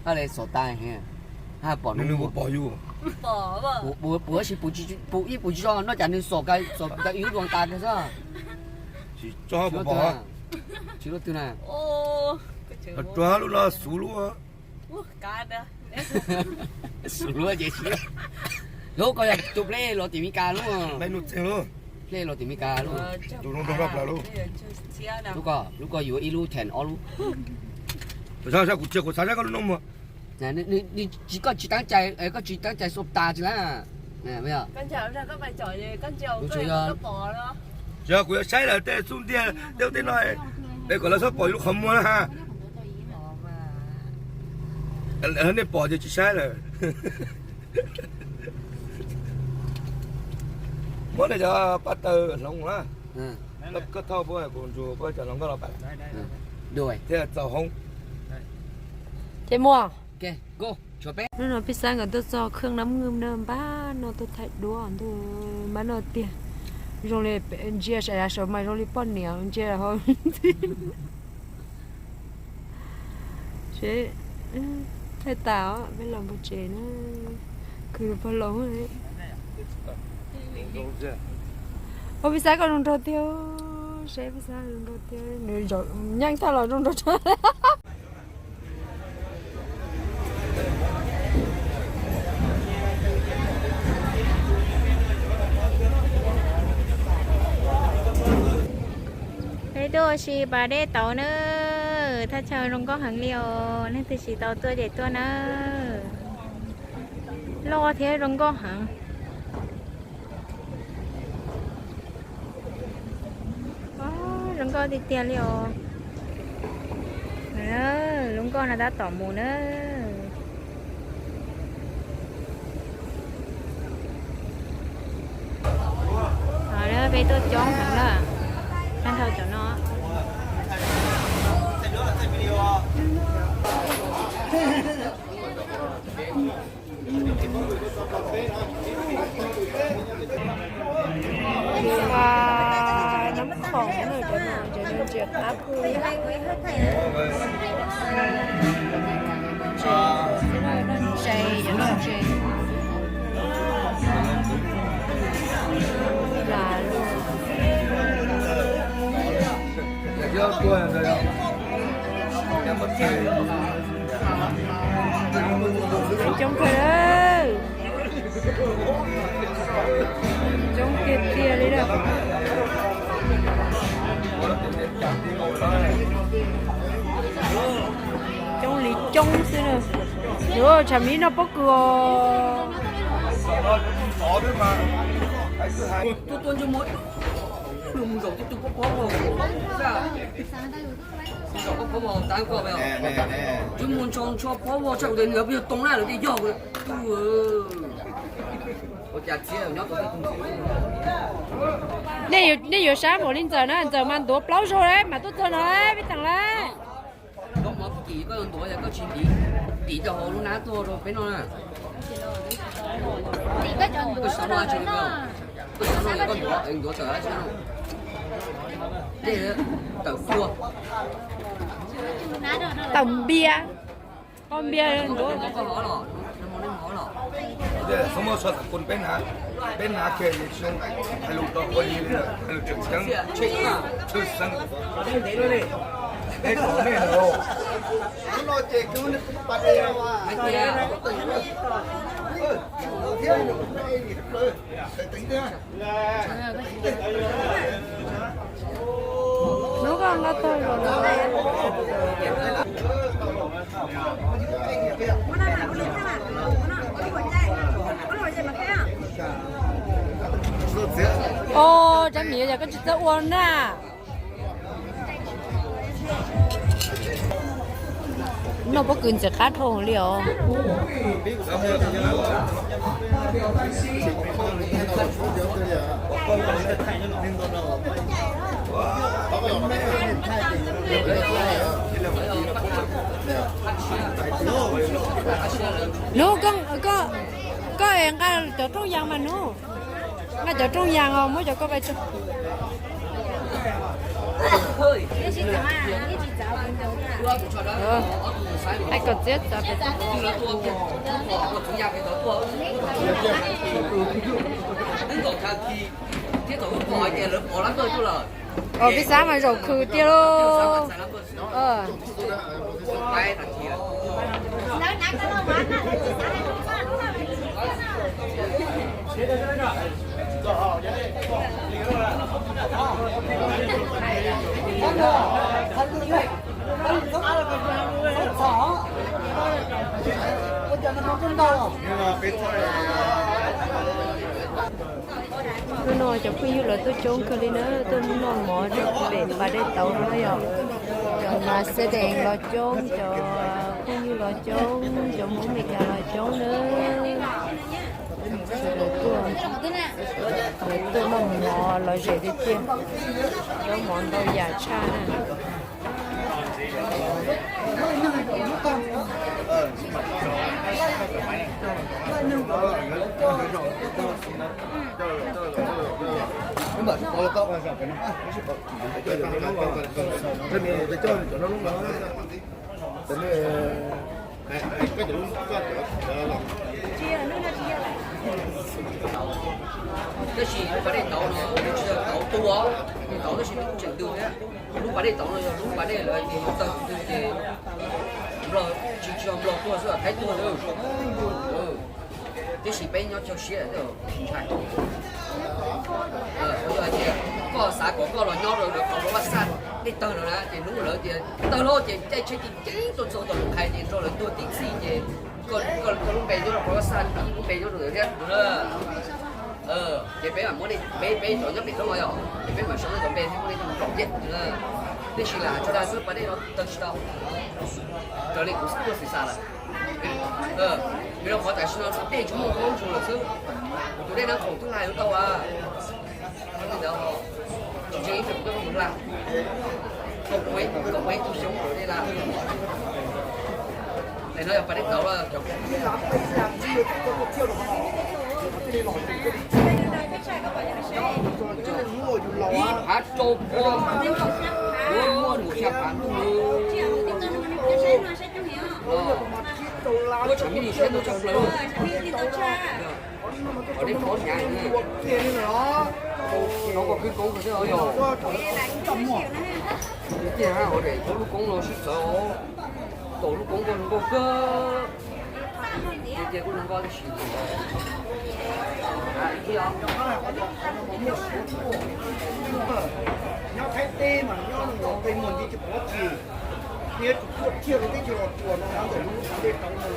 Hab le xov tas, hab pom nws pom yus. Pum ib pum tsis tso noj cas nws xov tas ib lub dua tas kiag xwb. Tsis lub twg na. Tsuag lub no xuv lub. Xuv lub ces tsis. Lub ko yog tus pleb los tim Meskas lub. Pleb los tim Meskas lub. Lub ko, lub ko yuav ib lub theem ob lub. Kuv tsis, kuv xav saib koj lub no mas. Koj tsis teeb cai, koj tsis teeb cai xov tas tsis la. Yog kuv yuav saib lawm tej xub ntiag tej ub tej no, es kom lawv txhob pom yus lub qhov muag na. Nej pom ces tsis saib lawm. Muab nej cov paj taws hloov na. Koj thauj puab kuv ntsuas puab cov hluas nkauj los pab thiaj txaus hoob. Ces muaj. Hnub no Pij Xab nkawd tuaj txog kheej nab ngwj na, npab no tuaj thaij duab ntuj, npab no tiag. Zoo li ntsia saum yav saud mas zoo li poj niam ntsia hauv ntxhib. Seb thaij tas os, peb los npog tsev na, khwv pog los. Ua Pij Xab koj zoo nraug tiag, seb Pij Xab zoo nraug tiag, nws nyeej tag los zoo nraug tshaj. Peb tuaj ua si pas dej tauv na, thaj chaw zoo nkauj heev li os, leej twg tsis tau tuaj ces tuaj na. Loj thiab zoo nkauj heev. Zoo nkauj tiag tiag li os. Lub nkoj no tab tom mus na. Peb tuaj coob heev na, tag nrho cov no. Nab khoom na, cov no ces ntsia qab kawg. Ntse, cov no ntse. Lam luj. Coob kawg lawm. Coob tiag tiag li lawm. Coob li coob xwb na. Yuav tshav miv noj pob kws os. Tuaj tuaj ntsej muag mus zaum tib tug pob pob vog, zaum pob pob vog tas koj, ntsej muag ntsho ntsho pob vog tshaj kuv tias nws pheej yog too na, lawv tias yog kuv. Nej yuav sab npaum li Ntxawm na, Ntxawm mas ntuav plaub zaug lawm mas tuaj txog no lawm, peb teem lawm. Koj mov kim koj yuav ntuav yog koj tsis ntim, ntim rau hauv lub hnab tuaj rau peb noj na. Koj xav noj dab tsi, koj xav noj koj ntuav, ntuav tawm dab tsi no. Dej, tawm kua, tawm npias, koj npias ntuav. Txhob muab txhua txhua kua peb hnav, peb hnav kiag li tsis zoo, hais lus rau ua li, hais lus tseem ceeb, tshwj xeeb. Peb kom nej los. Hnub koj nqa tag los. Os, Tsab Miv, yog koj tsis txawj ua na. Noj pob kws ntxim qab dhau li os. Hnub, koj es nqa cov rooj yas mas hnub. Nqa cov rooj yas os, muab cov koj pais tso. Ai kom txiab txav pem. Os, peb xav mas zaum khwv tiag lauj. Hnub no cov phooj ywg los tuaj coob kawg li na, tuaj noj mov rau pem pas dej tauv no yom. Cov mas xeb dees los coob, cov phooj ywg los coob, cov Hmoob Amelikas los coob na. Lawv tuaj, lawv tuaj noj mov lom zem tiag tiag, zaub mov ntau yam tshaj na. Tab sis lub pas dej tauv no tsis yog tauv tu os, tauv tab sis nws tseem ntws thiab. Lub pas dej tauv no yog lub pas dej lawv tias yog tawg tus twg ces Nplog, tsis, tsis yog Nplog tuaj xwb, Thaib tuaj xwb. Tiam sis peb nyob chaw siab ntshai. Yog hais tias koj xav kom koj los nyob rau lawv qhov vaj xaj dej tawg no na, ces hnub lawv tias tawg lawm ces caij tsheb ceev ceev tuaj txog tom lub qhais ces nrog lawv tuag tib txhij ces koj lub npe nyob rau qhov vaj xaj, lub npe nyob rau ntawd thiab. Ces peb mam muab nej, peb, peb cov nyob pem roob no yom, ces peb mam sau nej cov npe thiab muab nej coj mus nplom thiab. Tiam sis lam hais tso dag xwb, pas dej no tawg tsis tau. Raws li kuv tuaj xis xas lawm. Vim rau qhov tam sim no tus dej tsis muaj hauv ntsuag lawm xwb, tus dej Nab Khoom twb hla yuav tau as. Li ntawd, tsis ntseeg ib txwm kuv tuaj mus hla, kaum, kaum ib tug xyoo ua dej hla. Es no yog pas dej tauv los cov ib phav rau pua, yuav muaj mus xya phav ntuj. Muab tshav me ntsis saib ntau tshaj plaws. Qhov dej pob hnyav, no koj khwv koob kawg thiab yog. Tiag, hauv daim lub koob no sib txawv, tau lub koob koj zoo nkauj kawg. Tiag, kuj zoo nkauj tab sis nyob Thaib teb mas nyob nqes muag nti tsis pom dab tsi. Niaj tus tuaj kiag rau teb chaws Los Tsuas no na, ntawm lub pas dej tauv no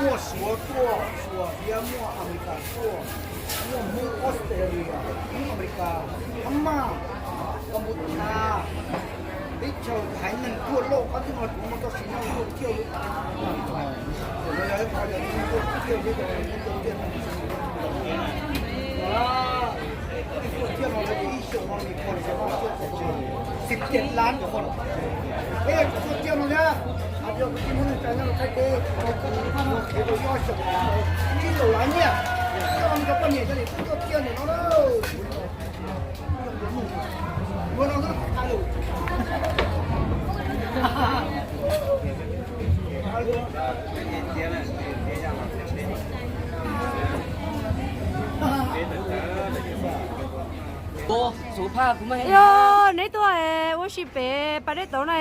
muaj Suav tuaj, Suav thiab muaj Amelikas tuaj, muaj Hmoob Australia, Hmoob Amelikas, Mab Maj, Kampuchea, teb chaws Thaiv neeg tuaj loj qab ntuj no kuv muaj txoj sia nyob tuaj kiag li. Yog ib qho yog tuaj kiag li, tuaj kiag no, ib xyoos no nws kho li xya phav, xya phav, xya phav lab kho. Peb yog tuaj kiag no thiab, yog kuv tsis muaj neeg tsa nyob rau Thaib teb, qhia rau yog xyoo ib xyoos lab nyiaj, coj cov poj niam cov niam tub tuaj kiag ntawm no na. Yog neb tuaj ua si pem pas dej tauv na,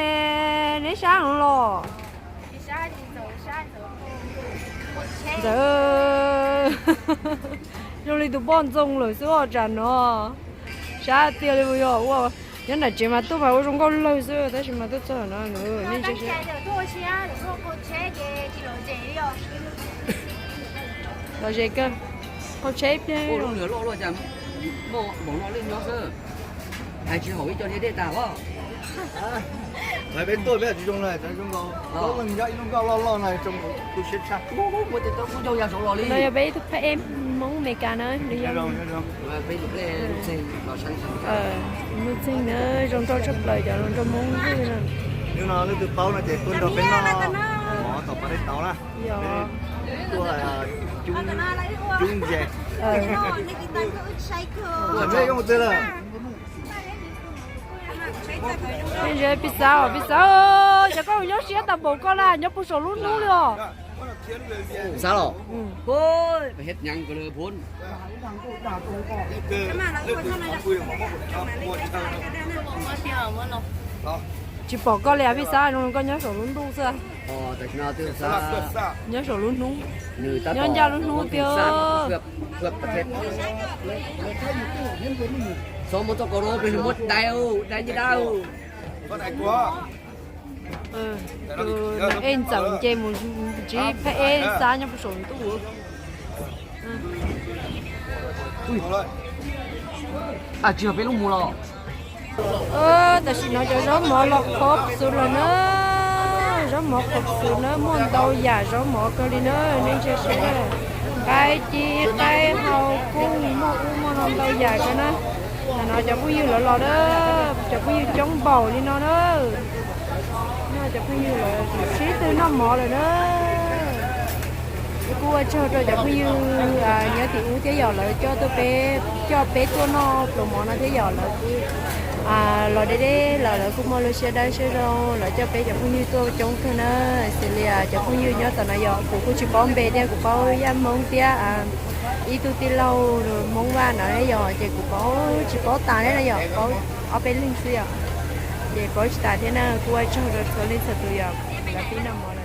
neb sab heev los? Ntxawm, zoo li tus poj ntxoog lawm xwb os tsam no. Sab tiag li yog ua, nyob nram tsev mas tuaj mas ua zoo nkauj lawg xwb tab sis mas tuaj txog no, nej los ze kawg, hauv tsheb pliag. Hais tsis haum ib co niag dej tas os. Peb tuaj peb tsis zoo na, zoo nkaus, ib lub nkauj loj loj na, tu siab tshaj. Kuv yog peb ib tug phab ej Hmoob Amelikas na, nws yog Nuj Txeeg na, zoo nraug tshaj plaws cov hluas nraug Hmoob Vwj na. Hnub no leej twg paub no ces tuaj nrog peb noj mov tom pas dej tauv na. Yog. Tuaj coob ze. Ua ntej zoo twg lawm? Pis Xav, Pis Xav, cov koj nyob siab tag npaum koj na, nyob puag saum lub hnub li os. Xav los, tsis pom koj li as Pis Xav, koj nyob saum lub ntuj xwb. Nyob saum lub hnub, nyob ncaj lub hnub tiag. Ej Ntxawm nce mus ntsib Phab Ej Xab nyob puag saum ntuj. Tsis yog peb lub mus los. Tam sim no cov zaub mov los qhov xwb los na, zaub mov qhov xwb na, muaj ntau yam zaub mov kawg li na, nej ntsia saib na. Qaib cib qaib hau kuj muaj ub muaj no ntau yam kawg na. Ntawm no cov phooj ywg lawv los na, cov phooj ywg coob npaum li no na. No cov phooj ywg lawv sib tw noj mov lawm na. Kuj ua tsaug rau cov phooj ywg nyob tim ub thiab yom, lawv coj tuaj peb, coj peb tuaj noj pluas mov no thiab yom, lawv kuj los deb deb los lawv kuj muaj lub siab dawb siab zoo, lawv coj peb cov phooj ywg tuaj coob kawg na. Xws li cov phooj ywg nyob tom no yom, kuv kuj tsis paub npe thiab, kuv paub Yaj Hmoob thiab ib tug tij laug Hmoob Vaj no yom, ces kuv paub tsis paub tas thiab na yom, paub ob peb leeg xwb yom. Ces paub tsis tas thiab na, kuj ua tsaug rau txhua leej txhua tus yom, lawv pib noj mov lawm.